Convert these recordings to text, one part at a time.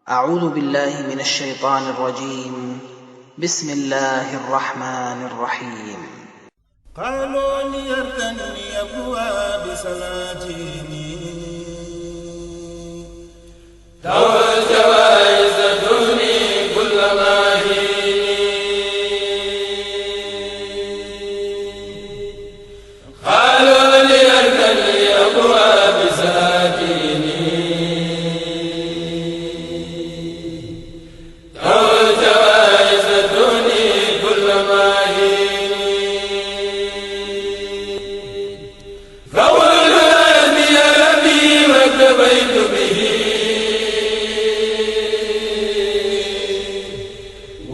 أعوذ بالله من الشيطان الرجيم. بسم الله الرحمن الرحيم. قالوا ليركن لأبواب صلاتي توجوايز دوني كل ماهيني قالوا ليركن لأبواب صلاتي توجوايز دوني كل ماهيني فقل أني ربي واكتبيت به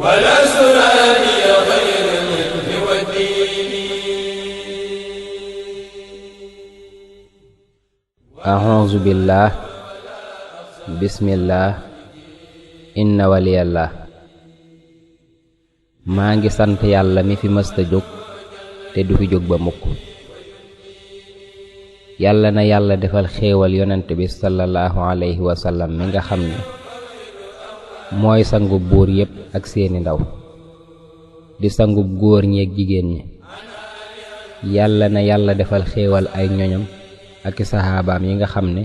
ولا سراني غير العلم والدين. أعوذ بالله بسم الله inna waliyallah. maa ngi sant yàlla mi fi mësta jóg te du fi jóg ba mukk. yàlla na yàlla defal xéewal yonent bi sallallahu alayhi wa sallam mi nga xam ne mooy sangub buur yépp ak seeni ndaw di sangub góor ñeek jigéen ñi. yàlla na yàlla defal xéewal ay ñoñam ak i saxaabaam yi nga xam ne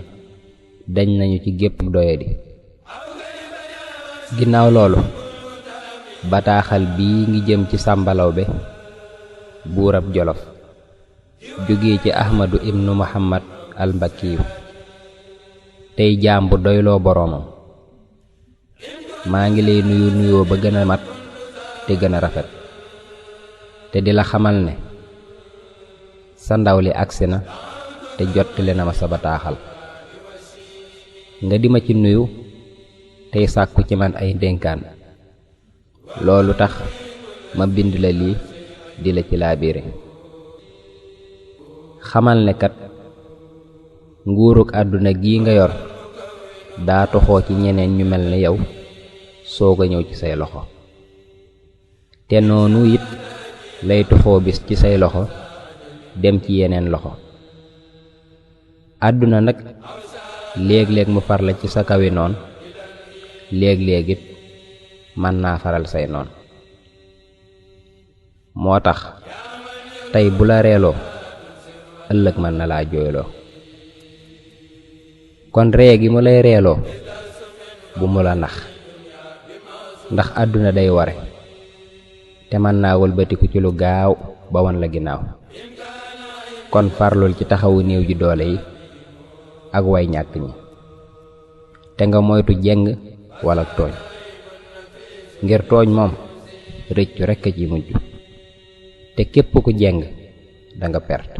dañ nañu ci gépp doyadi. ginnaaw loolu bataaxal bii ngi jëm ci Sàmba Lawbe buurab Jolof jóge ci Ahmadu ibnu Muhammad al Mbakkiyu tey jaam bu doyloo boroomam. maa ngi lay nuyu nuyoo ba gën a mat te gën a rafet te di la xamal ne sa ndaw li agsi na te jottali na ma sa bataaxal. nga di ma ci nuyu tey sàkku ci man ay ndénkaan. loolu tax ma bind la lii di la ci laabiire. xamal ne kat nguuruk àdduna gii nga yor daa toxoo ci ñeneen ñu mel ne yow soog a ñëw ci say loxo, te noonu it lay toxoo bis ci say loxo dem ci yeneen loxo. àdduna nag léeg-léeg mu far la ci sa kawi noon, léeg-léeg it mën naa faral say noon. moo tax tey bu la reeloo ëllëg mën na laa jooyloo. kon ree gi mu lay reeloo bu mu la nax, ndax àdduna day ware te mën naa wëlbatiku ci lu gaaw ba wan la ginnaaw. kon farlul ci taxawu néew ji doole yi ak way ñàkk ñi, te nga moytu jeng wala tooñ, ngir tooñ moom rëccu rekk a ci mujj, te képp ku jeng danga perte.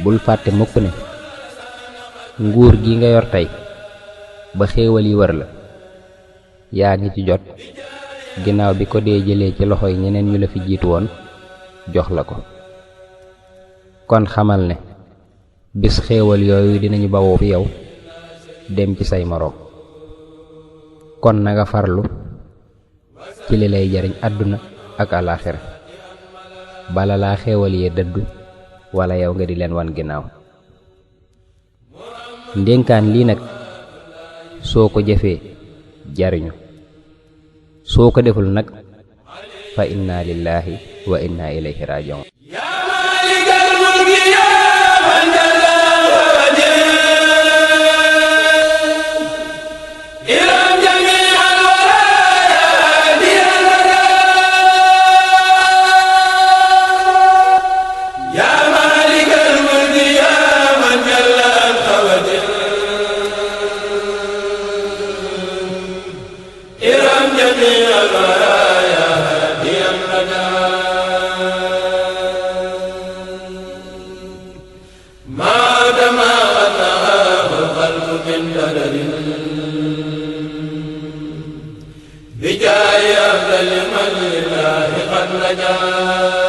bul fàtte mukk ne nguur gi nga yor tey ba xéewal yi wër la yaa ngi ci jot ginnaaw bi ko dee jëlee ci loxoy ñeneen ñu la fi jiitu woon jox la ko. kon xamal ne bis xéewal yooyu dinañu bawoo fi yow dem ci say moroom. kon na nga farlu ci li lay jariñ àdduna ak alaaxira bala laa xéewal yee dëddu wala yow nga di leen wan ginnaaw. ndénkaan lii nag soo ko jëfee jariñu, soo ko deful nag fa inna lillahi wa inna ilayhi raji'un. بجاي أفضل من لله قد نجا